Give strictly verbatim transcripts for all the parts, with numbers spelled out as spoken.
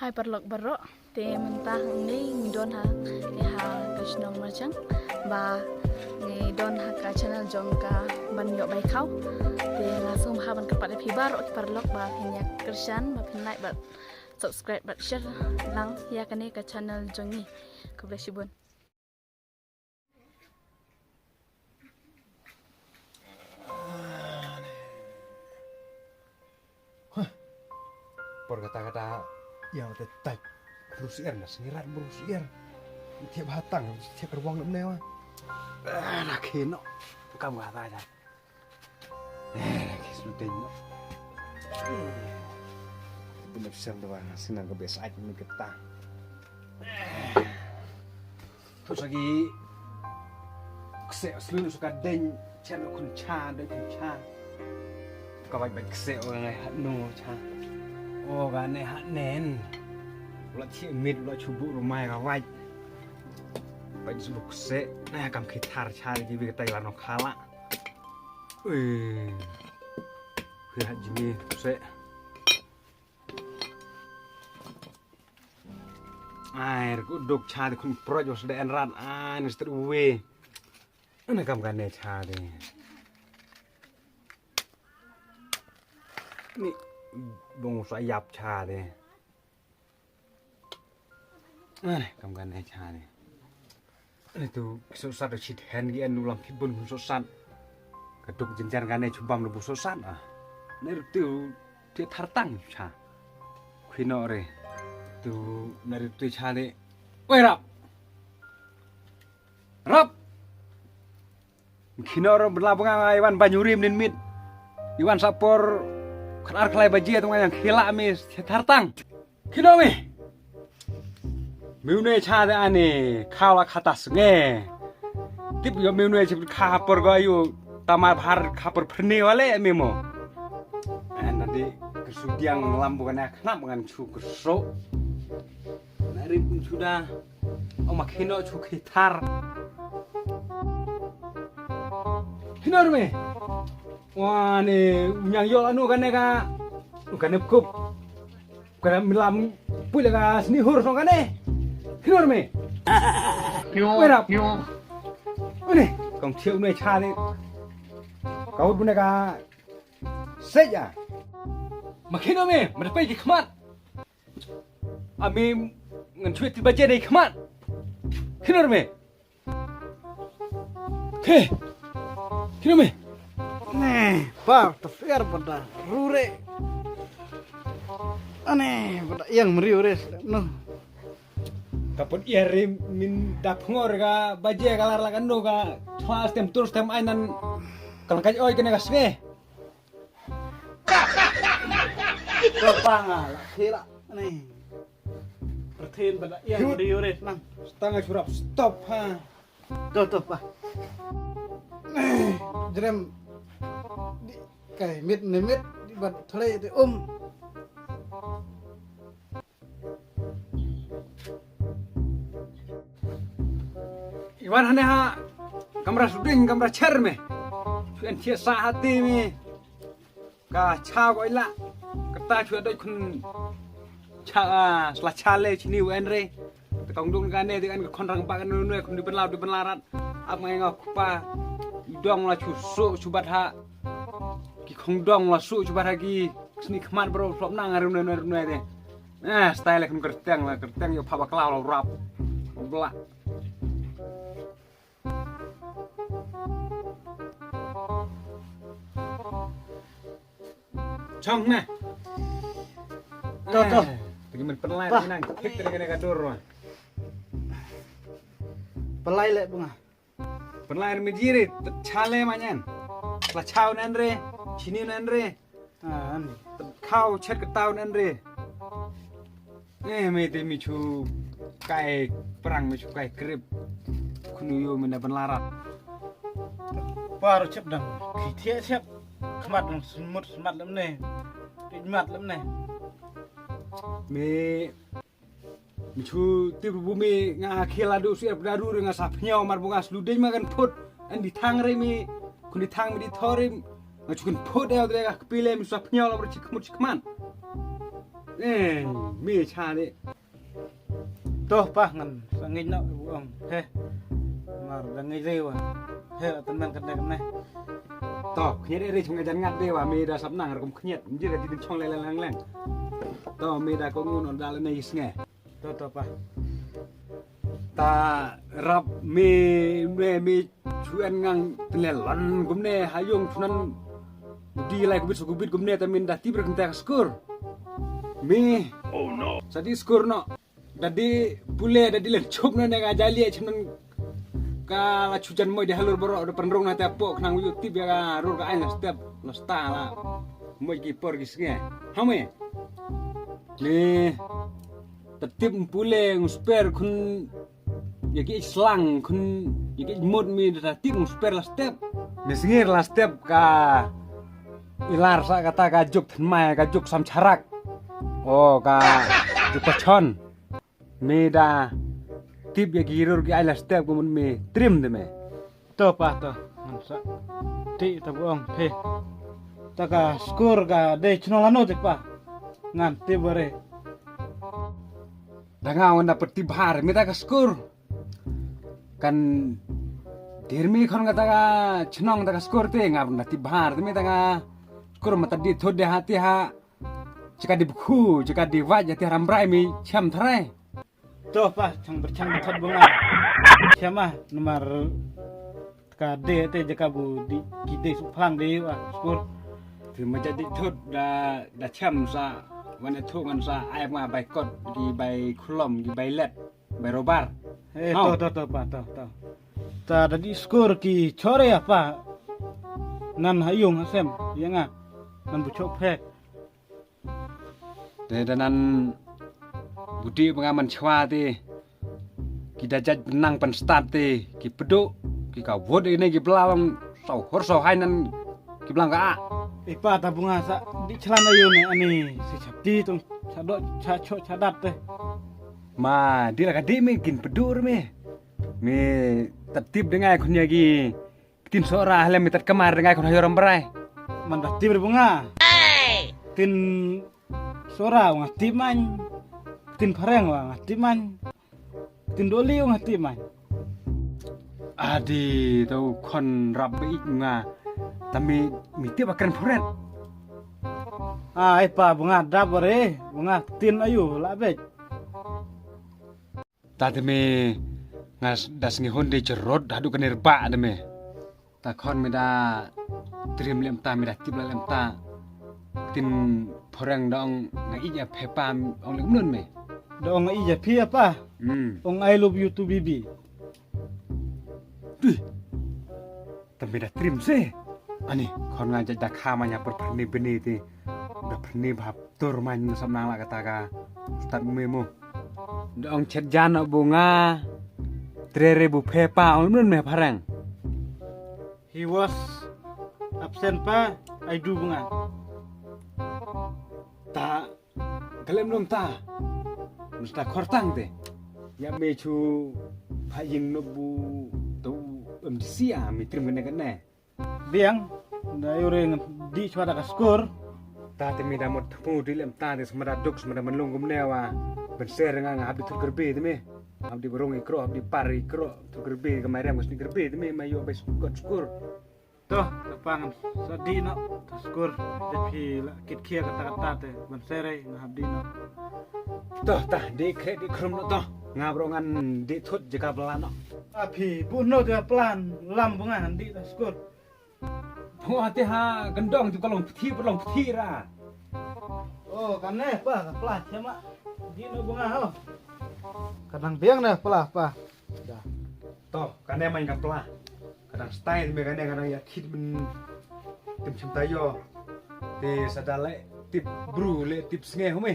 Hai paralok baroh, te mynta hangne ngi don ha, ngi ha ka shnong Marchang, ba ngi don ha ka channel jong ka Ban Ïoh Bai Khaw. Te nga sngewbha ban kyrpad ïa phi baroh ki paralok ba phin ïa kyrshan, ba phin like, ba subscribe, ba share lang ïa kane ka channel jong ngi. Khublei shibun. Por kata kata ïa te tai. Bru syiar na sngi rat bru syiar. Thiah ba tang thiah ka ruang ne wa. Ah, na kino. Kam kata ja. Eh, na ki suteng. Bina psem da wa sina ka bes ai ni kata. Tu sagi kse slu su ka deng chen khun cha deng khun cha. Ka bai bai kse o ngai hat no cha. O ga ne hat nen. La chi mit la chu bu ru mai ka bai. Bai su bu kse na kam ki thar cha ki bi ka tai la no khala. Ui. Hui hat jimi kse. Ai, ku duk cha de khun proj was de enrat. Ai, ni stri we. Ana kam kane cha de. Ni bong sa yap cha de. Ai, kam kane cha de. Ani tu sosat da chit hen gi anu lam phit bun sosat. Ka duk jinjar kane chubam lu bu sosat ah. Ni tu ti thartang cha. Khino re. Tu nari tu cha de. Wei rap. Rap. Khino re bela bunga Iwan banyurim nin mit. Iwan sapor khatar khlai baje tu yang khila mi thartang. Khino mi. Miune cha de ani khawa khata snge. Tip yo miune chip kha por go yu tamar bhar kha por phne wale mi mo. Ana de kesudiang lam bukan khnap ngan chu keso. Nari pun sudah. Oma khino chu khithar. Khino mi. Wa ni nyang yo anu kane ka. Kane kup. Kane milam pui la ka sni hur song kane. Khino mi. Wera. Uni kong thiu ne cha ni. Kau bune ka seja. Ma khino mi, ma pai ki khmat. Ami ngan chuit ti baje dei khmat. Khino mi. Khe. Kino mi. Ne, pa, ta fer pada rure. Ane, pada yang meriu res. No. Kapot ia rim min dap ngor ka baje ka lar lakan no ka. Chwa stem tur stem ainan. Kalangkai oi kene ka snge. Ka panga la khela ni. Perthen bada yang di yore nang. Stanga churap stop ha. To to pa. Jerem di kai mit ni mit di bat thlai di um. Iwan hane ha kamra suding kamra cher me. Chuan chia sa hati me. Ka cha ko ila. Kata chuan doi khun cha sla cha le chini wen re. Te kong dung ka ne de an ka khon rang ba ka nu nu khun di ben lau di ben la rat. Ap ngai nga kupa. Dong la chu so chu bat ha. Ki khong dong la su chu ba ra ki sni khmat bro flop na nga rune rune de. Ah, style kan kerteng la kerteng yo pha bakla la rap. Bla. Chong na. To to. Tagi men penlai nang kit tagi ne ka dur. Pelai le bunga. Pynlai mi jiri, chale manyan. La chau nan re, chini nan re. An. Khau chet ka tau nan re. Eh, me te mi chu kai perang mi chu kai krip. Khunu yo mi na pynlarat. Par chep dang, ki thiah chep. Khmat dang smut smat lem ne. Khmat lem ne. Mi Michu tip bu mi nga khela du siap daru nga sa pnyo mar bu nga slu dei ma kan put. An di thang re mi kun di thang mi di thori. Nga chu kan put ya de ka pile mi sa pnyo la ber chik mut chik man. Eh, me cha de. To pa ngan sa ngeit noh u ong. He. Mar da ngeit re wa. He la tymmen kane kane. To, khñiat re chung jan ngat de wa me da sap nang rukom khñiat. Mjir ka jidin chong le lang lang. To me da ko ngun on da le ne isnge. To to pa. Ta rap me me me chuen ngang tne lan kumne ha yung chunan di lai kubit su kubit kumne ta min da tip rek ta skur. Me. Oh no. Sa di skur no. Da di pule da di len chup no ne ga jali chunan ka la chujan moi di halur boro da panrung na ta po khnang yu tip ya ga rur ga ai la step la sta la. Moi ki por ki snge. Ha me. Me. Ta tip pule ngu sper khun ya ki slang khun ya ki mut mi da tip ngu sper la step. Mi sngir la step ka ilar sa kata ka juk thnmai ka juk sam charak. O ka juk pachon. Mi da tip ya ki rur ki ai la step ko mun mi trim de me. To pa to. Ngan sa. Ti ta buong phe. Ta ka skur ka de chnong lano te pa. Ngan ti bare. Da nga wan da peti bhar mi ta ka skur. Kan dir mi khon ka ta ka chnong ta ka skur te nga da ti bhar te mi ta ka skur ma ta di thod de ha ti ha. Chika di bkhu chika di vaj ya ti haram brai mi cham thrai. To pa chang berchang thot bunga. Chama nomor ka de te jaka bu di ki de su phlang de wa skur. Ti ma jadi thot da da cham sa wan thu ngan sa ai ma bai kot ki bai khulom ki bai let bai robar. Eh to to to pa to to. Ta da di skur ki chore apa. Nan ha yung ha sem ya nga. Nan bu chok phe. Te da nan budi ba nga man chwa te ki da jaj nang pan start te ki pdu ki ka wod ine ki bla long sau hor sau hai nan ki blang ka a. Ipa ta bunga sa di chlan ayu ne ani si chap ti tong cha do cha cho cha dat te. Ma di la ka di me kin pdu re me. Me tatip de ngai khun ya ki Tin sora hale mi tat kamar ngai khun hayo ram brai. Man da tip bunga. Tin sora wa tip man. Tin phareng wa tip man. Tin doli wa tip man. Adi tau khon rap ba ik nga. Tami mi tip akan phuret. Ai pa bunga dap re bunga tin ayu la bej. Ta te me nga da sngi hon de cherot da du kanir ba de me. Ta khon me da trim lem ta me da tip la lem ta. Tin phoreng da ong nga ija phe pa ong lem nun me. Da ong nga ija phe pa. Hmm. Ong I love you too baby. Tui. Tambe da trim se. Ani khon nga jaj da kha ma nya per phane bene te. Da phane bhap tur ma nya sam nang la kata ka. Start me mo. Da ong chet jan bu nga. Tre re bu phe pa ong nun me phareng. He was absent pa I do bu nga. Ta Kalem nom ta. Mesta khortang te. Ya me chu pha yin no bu tu em disia mi trim kene kene. Biang da yore ngan di chwa da ka skor. Ta te mi da mot thmu di lem ta de smada duk smada menlung gumne wa. Ben ser nga nga habdi thut kerbe te mi. Habdi berung ikro habdi par ikro thut kerbe ke mai rem sni kerbe te mi ma yo bai skot skor. To, ta pa ngan sa di no, ta skur, te phi la kit khia kata kata te, ban serai nga hap di no. To, ta di kre di khrum no to, nga bro ngan di thut jaka plan no. A phi bu no te plan lam bu ngan di ta skur. Bu ate ha gendong ju ka long pthi, long pthi ra. Oh, kan ne pa, ka pla chema. Di no bu nga ho. Kadang biang ne pla pa. Da. To, kan ne man ka pla. Kadang style me kane kadang ya thit men tim chim tayo. Te sada le tip bru le tip snge hume.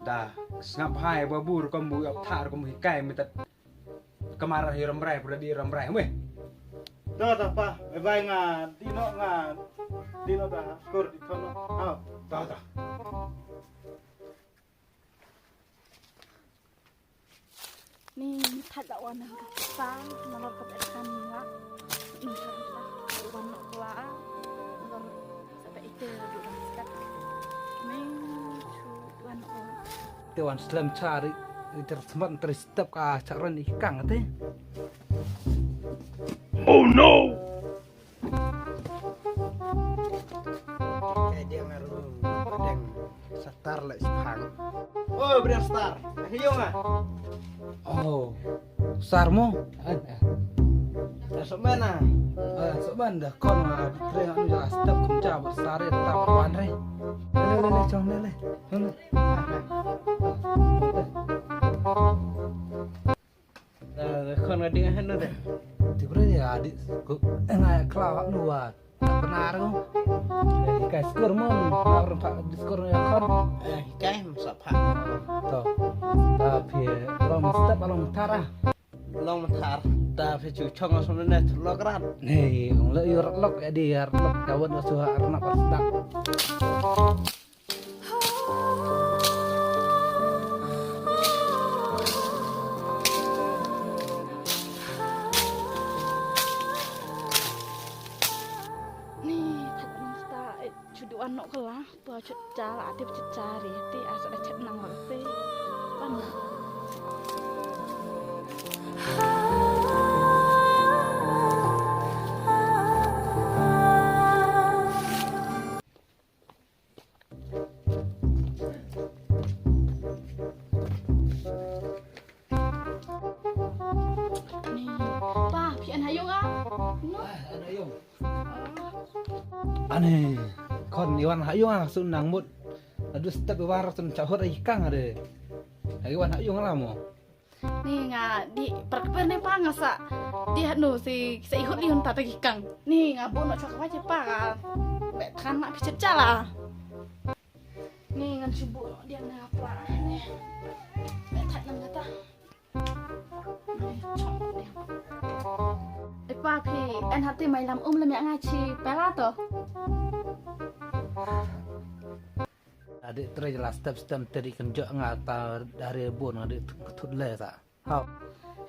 Da sngap hai ba bur kom bu ap thar kom hikai me tat kamar hi ram rai pura di ram rai hume. Da da pa, bye bye nga di no nga di no da skur di thono. Ha. Da da. Ni thad da wan ha ka pa, nalor ka pa kan ni la. Ni thad da wan no kla. Nalor sa pa ite la du dan skat. Ni chu Te wan slem cha ri, ri ter smat ter step ka cha ren i kang te. Oh no! Ka dia ngaru deng satar le sipang. Oh, bring star. Hiyo nga. Oh, star mo? Ada. Sok mana? Ah, sok mana dah kon nga tre anu ja step kum cha bar star ta bar wan re. Le le le chong le le. Chong le. Khon nga ding hanu de. Ti bre ya di ko nga kla wa nu wa. Benar ko. Kai skur mon, na rum pa di skur ya khon. Eh, kai masa pa. To. Ta phi long step long tara. Long thar. Ta phi chu chong sum ne lok rat. Nei, ong le yor lok ya di yar lok ya wan su ha arna pa step. Ni, tak ni ta, eh, chudu anok kala, pa chut cha la, ati chut cha ri, ti asa da chet nang la te. Pan na. Ni, pa, phi an hayung ah? No? Ah, an hayung. Ani, kon iwan hayung ah, sun nang mut. Aduh, step iwan rasun chahut ai kang ade. Ai wan hayung lah mo. Ni nga di perkeper ni pa nga sa. Di hanu si sa ihut di hunta tagi kang. Ni nga bu no chok pa che pa nga. Be than ma pichet chala. Ni ngan shu bu no dia nga pra ni. Be than nang kata. Ni chok dia. E pa phi en hati mai lam um lam ya nga chi pela to. Adik tre jelas step step teri kenjok nga ta dari bun adik thut le sa. Hau.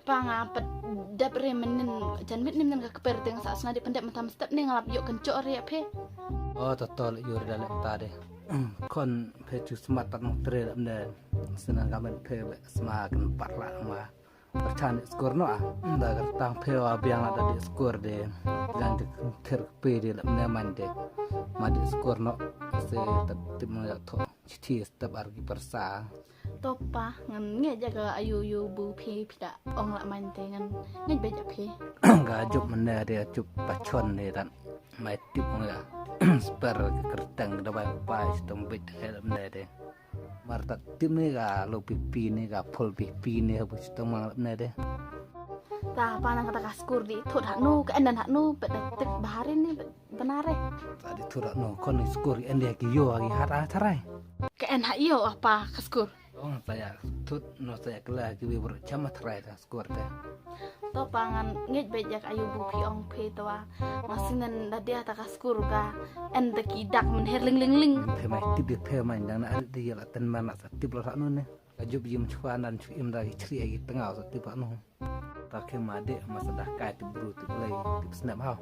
Pa nga pet dep re menin jan mit nim nim ka keper teng sa sna di pendep mentam step ni ngalap yok kenjok re phe. Oh totol yur dalem ta de. Kon phe chu smat tat nong tre lem de. Senang gamen phe sma ken pat la ma. Perchan di skor no ah. Da kertang phe wa biang la da di skor de. Jang di ter pe de lem ne man de. Ma di skor no se tat tip no ya tho. Chithi step ar ki persa. To pa ngan nge ja ka ayu yu bu phi phi da ong la man te ngan nge be ja phi. Ka jup mane de jup pachon de dan. Mai tip ong ya. Sper ka kertang da bai pa stom bit he mane de. Mar ta tip ne ka lo pipi ne ka phol pipi ne ha bu stom mang mane de. Ta pa nang kata ka skur di thot hanu ka endan hanu pet da tik baharin ni pet Benare. Tadi thura no kon skur en dia ki yo agi hat a tharai. Ka en ha yo apa ka skur. Ong saya thut no saya kela ki wi bro chama tharai ta skur te. To pa ngan ngej be jak ayu bu phi ong phi to wa. Masinen da dia ta ka skur ka en da ki dak men her ling ling ling. Phe mai tip di phe mai dang na arit di la ten man la sa tip la sa no ne. Ka jup yim chwa nan chu im da ki chri agi tengau sa tip la no. Ta khe ma de ma sa da kai tip bru tip lei tip snap hau.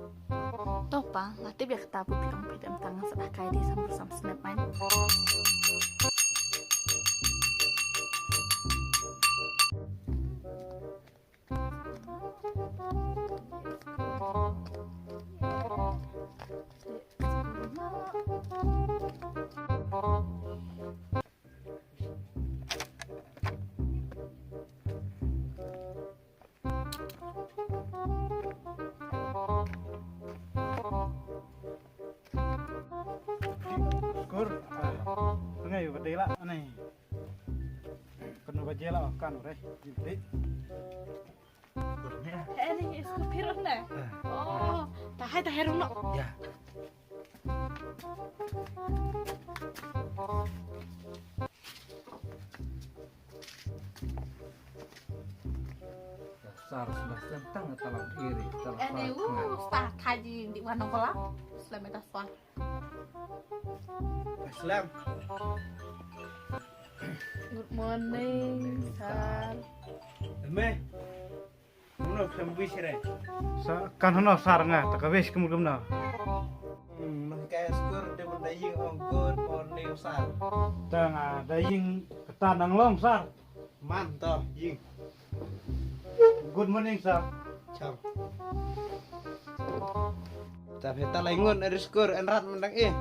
To pa nga tip ya kata bu phi ong phi dem tang sa da kai de sam bru sam snap man. Kur, ah, ngai ba dei la, anai. Kanu ba jela kan re, jilti. Kur ne. He ni isku pirun ne. Oh, tahai tahai rung no. Ya. Sar sma sentang talam iri talam. Ene u sta thaji di wan nongkola. Selamat asal. Slam. Good morning, sir. Me. Khlem wish re. Sa kan hano sar nga ta ka wish kum kum na. Hmm, nang kai skur de ban da ïing ong good morning sar. Ta nga da ïing kata nang long sar. Man to ïing. Good morning sir. Cham. Ta phi ta lai ngun ri skur en rat mendang eh.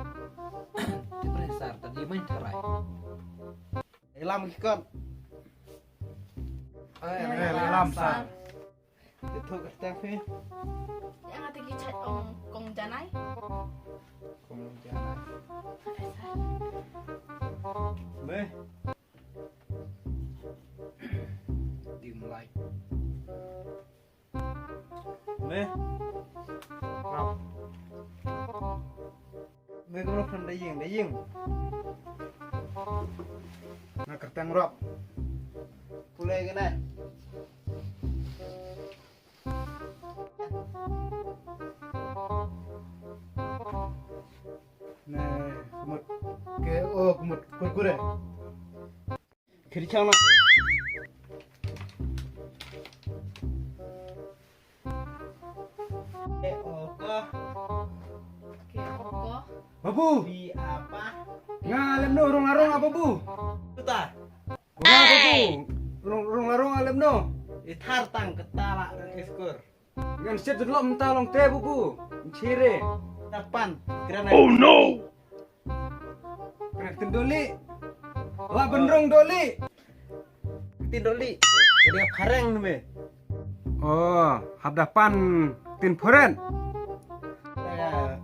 Te pre sar ta di main tharai. Ilam ki kot. Eh, eh, lam sar. Te thok tang phi. Yang ati ki chat ong kong janai. Kong janai. Meh. Dim light. Meh. Rap. Meh, kumno phan da ïing, da ïing. Na kyrteng rap. Pule kena. Ne, kumut ke, oh, kumut kurkure. Khiri chang na. Ke oko. Ke oko. Babu. Bi apa? Nga lem no rong arong apa bu? Tuta. Nga babu. Rong, rong arong lem no. Ithar tang ketala rong eskur. Ngan sit dulu mentah long te buku. Chire. Tapan. Kerana. Oh no. Kerana tin doli. Lah benrong doli. Tin doli. Jadi pareng ni me. Oh, hadapan tin peren. Ya.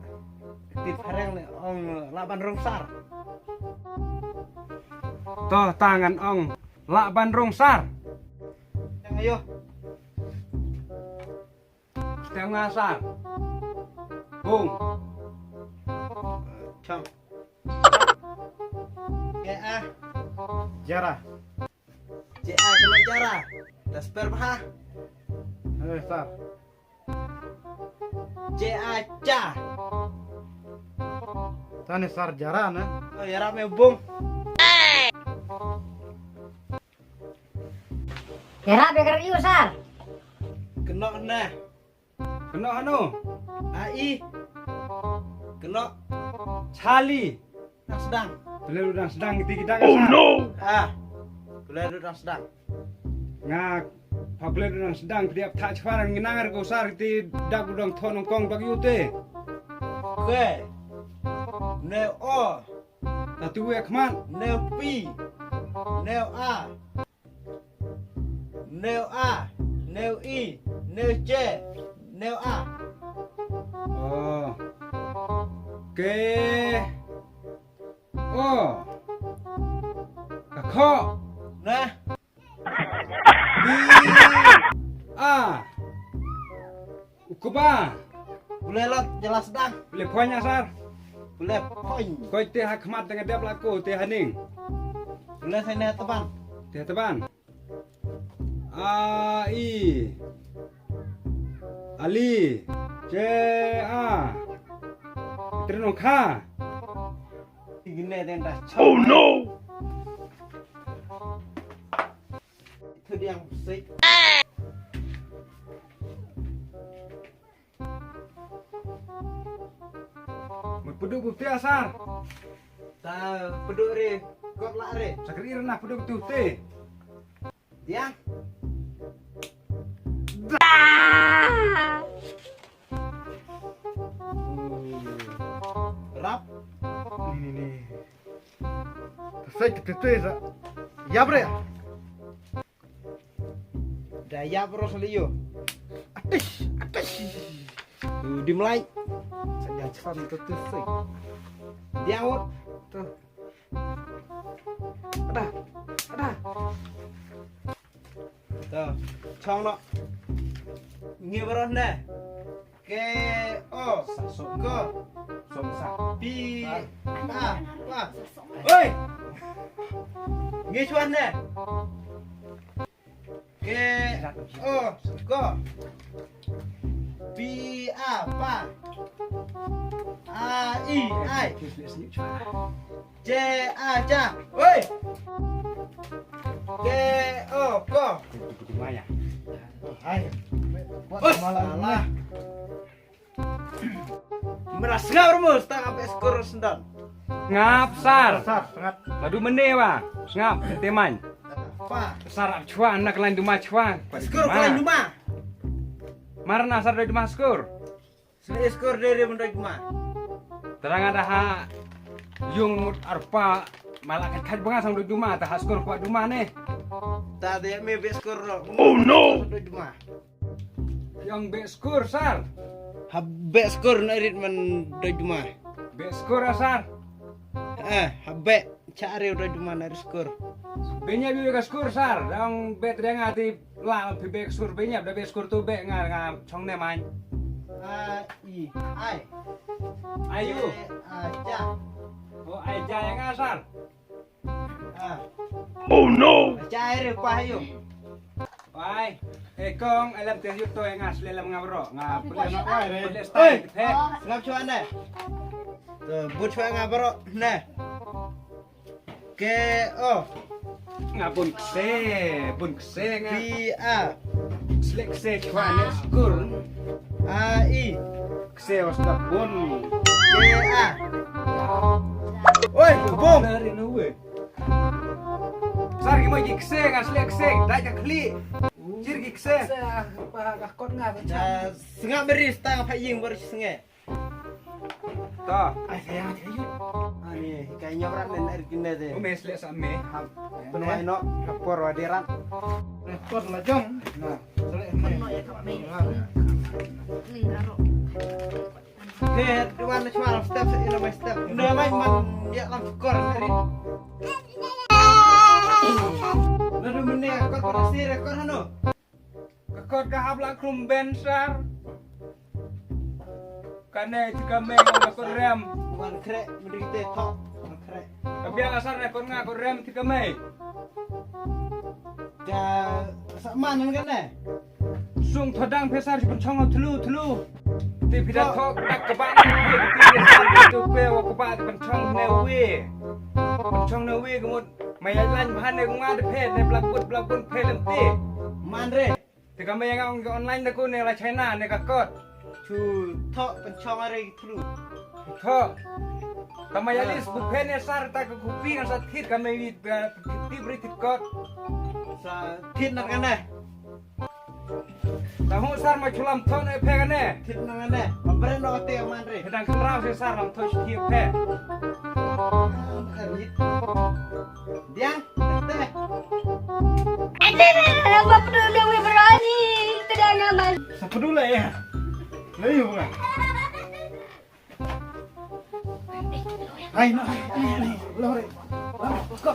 Tin pareng ni ong lah ban rong sar. Toh tangan ong lah ban rong sar. Yang ayo. Setengah sar. Bung. Chong. Ke ah. Jara. J A kena jara. Das per bah. Eh, sar. J A ca. Tane sar jara na. Oh, jara me bung. Kera beker iu sar. Kena na. Kena anu. A i. Kena. Chali. Dang sedang. Bele lu dang sedang kita kita. Oh no. Ah. Bele lu dang sedang. Nga pa bele lu dang sedang pdiap tak chwar nginang ko sar ti dak dang thon kong bag yu te. Ke. Ne o. Tatu ya khmat. Ne pi. Ne a. Neu a, neu i, neu je, neu a. Oh. Ke. Oh. Ka kho. Nah. Bi. A. Ukuba. Bule lot jelas dah. Bule poin asar. Bule poin. Koi te ha khmat tengah dep lako te haning. Bule sene teban. Te teban. A i. Ali. Je a. Trenong kha. Igine den da. Oh no. Itu dia yang musik. Mut puduk bukti asar. Ta puduk re kot la re. Sakri irna puduk tu te. Dia. Rap. Ni ni ni. Sai te te sa. Ya bre. Da ya bro saliyo. Atish, atish. Tu di melai. Saya chan tu tu sih. Dia wot. Tu. Ada. Ada. Tu. Chong no. Ngi bro ne. Ke o. Ko. Som sa. Pi. A. Pa. Oi. Ngi chuan ne. Ke o ko. Pi a pa. A i ai. Je a ja. Oi. Ke o ko. Hai. Malah. Mera sngap rumus tang ape skor sendon. Ngap sar. Sar, sngap. Ladu mene wa. Ngap, teman. Pa. Sar ap chwa, anak lain duma chwa. Skor lain duma. Marna sar doi duma skor. Sle skor dere mendoi duma. Terang ada ha. Yung mut arpa. Malah kat kat benga sang doi duma. Taha skor kwa duma ne. Ta de me be skor ro. Oh no. Doi duma. Yang be skor sar. Ha be skor na rit man doi duma. Be skor sar. Eh, ha be. Cha are u doi duma na rit skor. Benya bi ka skor sar. Dang be triang ati la pi be skor benya da be skor tu be nga nga chong ne man. A i ai. Ayu. A cha. O ai cha yang asar. A. Oh no. Cha are pa ayu. Ai, eh kong, alam te yut to nga sle lam nga bro. Nga pule nga ai re. Pule stai te. Ngap chwa ne. To but chwa nga bro ne. Ke o. Nga bun kse, bun kse nga. Pi a. Sle kse chwa ne skur. A i. Kse os ta bun. Ke a. Oi, bum. Sar ki mo ki kse nga sle kse dai ka khli. Jir ki kse. Kse ah, pa ka kot nga ka cha. Sngap beri sta nga pha ying beri snge. Ta. Ai sayang aja yuk. Ani kai nyok rat nen er kine de. Ume sle sa me. Penwai no kapor wa derat. Repot la jong. Nah, sle me. Ni aro. Ke, duan na chwa step sa ina my step. Ina my man ya lam kor ri. Na du mene kot berasir kot hano. Ka kot ka hap la krum ben sar. Kane ti ka me ka kot rem. Wan kre mudi te thok. Wan kre. Ka biang asar ne kot nga kot rem ti ka me. Ka sa man ngan ne. Sung thodang phe sar ju pynchong thlu thlu. Ti phi da thok dak ka bang ti phi da sar tu pe wa ka ba ti pynchong ne wi. Pynchong ne wi ka mut. Ma ya lan bhan ne ma de phe ne blak but blak but phe lem ti. Man re. Te ka ma ya nga ong online da ku ne la China ne ka kot. Chu tho pynchong are ki thlu. Tho. Ta ma ya lis bu phe ne sar ta ka kupi ngan sa thit ka ma wi ti bri thit kot. Sa thit nan ka ne. Ta hu sar ma chulam tho ne phe ka ne. Thit nan ka ne. Ma bre no te man re. Ka dang kra se sar lam tho shi phe. Diang, te. Ate na na ba pdu le wi brani. Te da na man. Sa pdu le ya. Le yu nga. Ai na. Lo re. Go.